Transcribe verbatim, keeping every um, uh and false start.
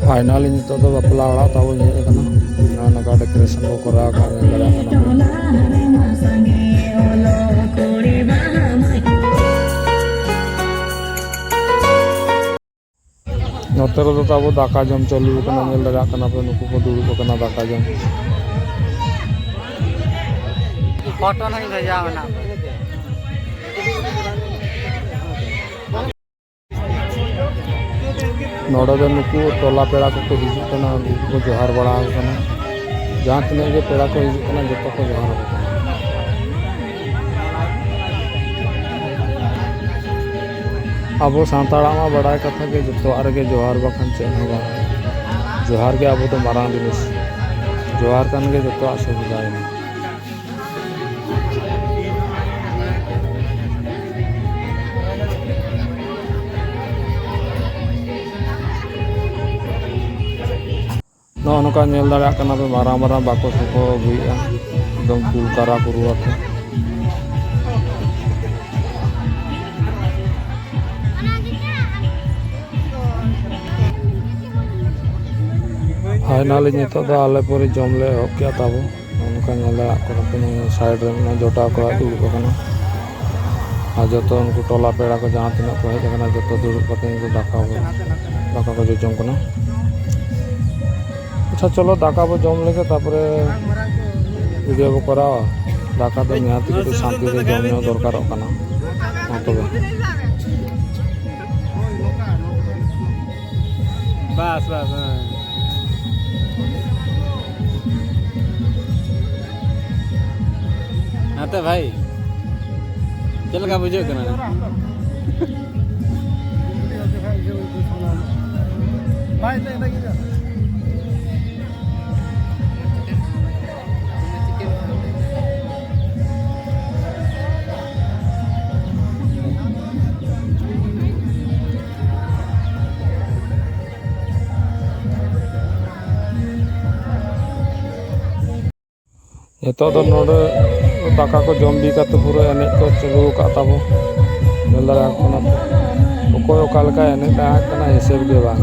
Finally ᱱᱤᱛᱚᱜ ᱫᱚ ᱵᱟᱯᱞᱟ ᱚᱲᱟᱜ ᱛᱟᱵᱚᱱ ᱦᱮᱡ ᱟᱠᱟᱱᱟ᱾ ᱱᱚᱜᱼᱚ ᱱᱚᱝᱠᱟ decoration ᱠᱚ ᱠᱚᱨᱟᱣ ᱟᱠᱟᱫ, ᱧᱮᱞ ᱫᱟᱲᱮᱭᱟᱜ ᱠᱟᱱᱟ ᱯᱮ᱾ ᱱᱚᱛᱮ ᱨᱮᱫᱚ ᱛᱟᱵᱚ ᱫᱟᱠᱟ ᱡᱚᱢ ᱪᱟᱹᱞᱩ ᱟᱠᱟᱱᱟ, ᱧᱮᱞ ᱫᱟᱲᱮᱭᱟᱜ ᱠᱟᱱᱟ ᱯᱮ, ᱱᱩᱠᱩ ᱠᱚ ᱫᱩᱲᱩᱵ ᱟᱠᱟᱱᱟ ᱫᱟᱠᱟ ᱡᱚᱢ᱾ ᱯᱷᱳᱴᱳ ᱱᱟᱧ ᱵᱷᱮᱡᱟ ᱢᱮᱱᱟᱜ᱾ ᱱᱚᱰᱮ ᱫᱚ ᱱᱩᱠᱩ ᱴᱚᱞᱟ ᱯᱮᱲᱟ ᱠᱚᱠᱚ ᱦᱤᱡᱩᱜ ᱠᱟᱱᱟ, ᱩᱱᱠᱩ ᱠᱚ ᱡᱚᱦᱟᱨ ᱵᱟᱲᱟ ᱟᱠᱚ ᱠᱟᱱᱟ᱾ ᱡᱟᱦᱟᱸ ᱛᱤᱱᱟᱹᱜ ᱜᱮ ᱯᱮᱲᱟ ᱠᱚ ᱦᱤᱡᱩᱜ ᱠᱟᱱᱟ, ᱡᱚᱛᱚ ᱠᱚ ᱡᱚᱦᱟᱨ ᱟᱠᱚ ᱠᱟᱱᱟ᱾ ᱟᱵᱚ ᱥᱟᱱᱛᱟᱲᱟᱜ ᱢᱟ ᱵᱟᱲᱟᱭ ᱠᱟᱛᱷᱟ ᱜᱮ, ᱡᱚᱛᱚᱣᱟᱜ ᱨᱮᱜᱮ ᱡᱚᱦᱟᱨ ᱵᱟᱠᱷᱟᱱ ᱪᱮᱫ ᱦᱚᱸ ᱵᱟᱝ᱾ ᱡᱚᱦᱟᱨ ᱜᱮ ᱟᱵᱚ ᱫᱚ ᱢᱟᱨᱟᱝ ᱡᱤᱱᱤᱥ᱾ ᱡᱚᱦᱟᱨ ᱠᱟᱱ ᱜᱮ ᱡᱚᱛᱚᱣᱟᱜ ᱥᱩᱵᱤᱫᱷᱟ ᱮᱱᱟ᱾ ᱱᱚᱜᱼᱚ ᱱᱚᱝᱠᱟ ᱧᱮᱞ ᱫᱟᱲᱮᱭᱟᱜ ᱠᱟᱱᱟ ᱯᱮ, ᱢᱟᱨᱟᱝ ᱢᱟᱨᱟᱝ ᱵᱟᱠᱚᱥ ᱠᱚᱠᱚ ᱟᱹᱜᱩᱭᱮᱫᱼᱟ, ᱮᱠᱫᱚᱢ ᱠᱩᱞ ᱠᱟᱨᱟ ᱠᱩᱨᱩ ᱟᱛᱮ᱾ Finally ᱱᱤᱛᱚᱜ ᱫᱚ ᱟᱞᱮ ᱯᱚᱨᱮ ᱡᱚᱢ ᱞᱮ ᱮᱦᱚᱵ ᱠᱮᱜᱼᱟ ᱛᱟᱵᱚ᱾ ᱱᱚᱜᱼᱚ ᱱᱚᱝᱠᱟ ᱧᱮᱞ ᱫᱟᱲᱮᱭᱟᱜ ᱠᱟᱱᱟ ᱯᱮ, ᱱᱤᱭᱟᱹ side ᱨᱮ ᱢᱤᱫᱴᱟᱝ ᱡᱚᱴᱟᱣ ᱠᱚᱲᱟ ᱫᱩᱲᱩᱵ ᱟᱠᱟᱱᱟ᱾ ᱟᱨ ᱡᱚᱛᱚ ᱩᱱᱠᱩ ᱴᱚᱞᱟ ᱯᱮᱲᱟ ᱠᱚ ᱡᱟᱦᱟᱸ ᱛᱤᱱᱟᱹᱜ ᱠᱚ ᱦᱮᱡ ᱟᱠᱟᱱᱟ, ᱡᱚᱛᱚ ᱫᱩᱲᱩᱵ ᱠᱟᱛᱮ ᱩᱱᱠᱩ ᱫᱟᱠᱟ ᱠᱚ, ᱫᱟᱠᱟ ᱠᱚ ᱡᱚᱡᱚᱢ ᱠᱟᱱᱟ᱾ ᱟᱪᱪᱷᱟ, ᱪᱚᱞᱚ ᱫᱟᱠᱟ ᱵᱚ ᱡᱚᱢ ᱞᱮᱜᱮ, ᱛᱟᱯᱚᱨᱮ video ᱵᱚ ᱠᱚᱨᱟᱣᱟ᱾ ᱫᱟᱠᱟ ᱫᱚ ᱱᱤᱦᱟᱹᱛ ᱠᱟᱹᱴᱤᱡ ᱥᱟᱱᱛᱤ ᱛᱮ ᱡᱚᱢ ᱧᱚᱜ ᱫᱚᱨᱠᱟᱨᱚᱜ ᱠᱟᱱᱟ᱾ ᱢᱟ ᱛᱚᱵᱮ᱾ ᱵᱟᱥ, ᱵᱟᱥ, ᱦᱮᱸ᱾ ᱦᱮᱸᱛᱚ ᱵᱷᱟᱭ, ᱪᱮᱫ ᱞᱮᱠᱟ ᱵᱩᱡᱷᱟᱹᱜ ᱠᱟᱱᱟ? ᱱᱤᱛᱚᱜ ᱫᱚ ᱱᱚᱰᱮ ᱫᱟᱠᱟ ᱠᱚ ᱡᱚᱢ ᱵᱤ ᱠᱟᱛᱮ ᱯᱩᱨᱟᱹ ᱮᱱᱮᱡ ᱠᱚ ᱪᱟᱹᱞᱩ ᱟᱠᱟᱫ ᱛᱟᱵᱚ᱾ ᱧᱮᱞ ᱫᱟᱲᱮᱭᱟᱜ ᱠᱟᱱᱟ ᱯᱮ, ᱚᱠᱚᱭ ᱚᱠᱟ ᱞᱮᱠᱟᱭ ᱮᱱᱮᱡ ᱛᱟᱦᱮᱸ ᱠᱟᱱᱟ, ᱦᱤᱥᱟᱹᱵ ᱜᱮ ᱵᱟᱝ᱾